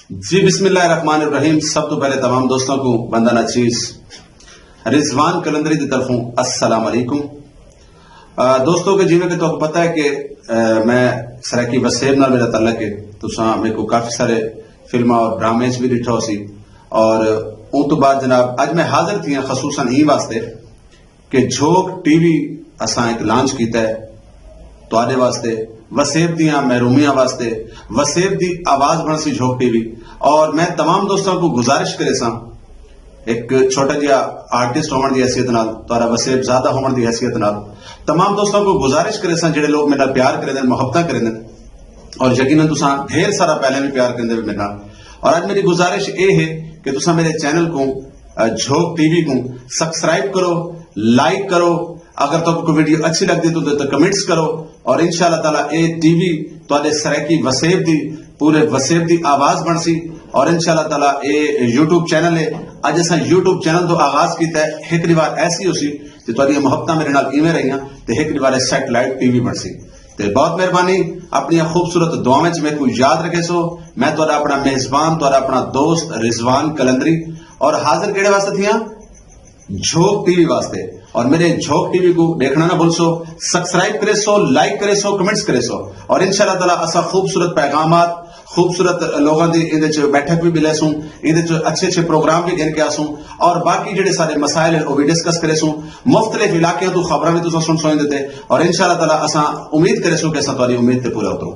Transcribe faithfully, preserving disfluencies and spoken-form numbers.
جی، بسم اللہ الرحمن الرحیم۔ سب تو پہلے تمام دوستاں کو بندہ ناچیز رضوان قلندری دی طرفوں السلام علیکم۔ آ، دوستو، کہ جیویں کہ تہاکوں پتہ ہے کہ، آ، میں سرائیکی وسیب نال میرا تعلق ہے۔ تساں میرے کو کافی سارے فلماں اور ڈرامے چ بھی ڈٹھا ہو سی۔ اور اون تو بعد جناب، اج میں حاضر تھی ہاں خصوصاً ایں واسطے کہ جھوک ٹی وی اساں ایک لانچ کیتا ہے تہاڈے واسطے، وسیب دیاں محرومیاں واسطے، وسیب دی آواز بنسی جھوک ٹی وی۔ اور میں تمام دوستاں کو گزارش کریساں، ایک چھوٹا جہا آرٹسٹ ہوون دی حیثیت نال، تہاڈا وسیب زادہ ہوون دی حیثیت نال، تمام دوستاں کو گزارش کریساں جڑے لوگ میرے نال پیار کریندن، محبتاں کریندن، اور یقیناً تساں ڈھیر سارا پہلے بھی پیار کریندے پے میرے نال۔ اور اج میری گزارش اے ہے کہ تساں میرے چینل کو، آ، جھوک ٹی وی کو سبسکرائب کرو، لائک کرو، اگر تہاکوں کوئی ویڈیو اچھی لگدی تو تے کمنٹس کرو، اور انشاءاللہ تعالیٰ اے ٹی وی تہاڈے سرائیکی وسیب دی، پورے وسیب دی آواز بنسی۔ اور انشاءاللہ تعالیٰ اے یوٹیوب چینل ہے، اج اساں یوٹیوب چینل تو آغاز کیتا ہے۔ ہک دیوار ایسی ہوسی تے تہاڈیاں محبتاں میرے نال ایویں رہیاں تے ہک دیوار سیٹلائٹ ٹی وی بنسی۔ تے بہت مہربانی، اپنی خوبصورت دعاواں وچ میکوں یاد رکھے سو۔ میں تہاڈا اپنا میزبان، تہاڈا اپنا دوست رضوان قلندری، اور حاضر کیڑے واسطے تھیاں؟ جھوک ٹی وی واسطے۔ اور میرے جھوک ٹی وی کو دیکھنا نہ بھول سو، سبسکرائب کرے سو، لائک کرے سو، کمنٹس کرے سو۔ اور انشاءاللہ تعالیٰ اسا خوبصورت پیغامات، خوبصورت لوگوں دی ایندے چ بیٹھک بھی ملے سوں، ایندے چ اچھے اچھے پروگرام بھی گھن کے آسوں، اور باقی جڑے سارے مسائل ہیں وہ بھی ڈسکس کرے سوں۔ مختلف علاقیاں تو خبراں بھی تساں سن سو ایندے تے۔ اور انشاءاللہ تعالیٰ اساں امید کرے سوں کہ اساں تہاڈی امید تے پورا اتروں۔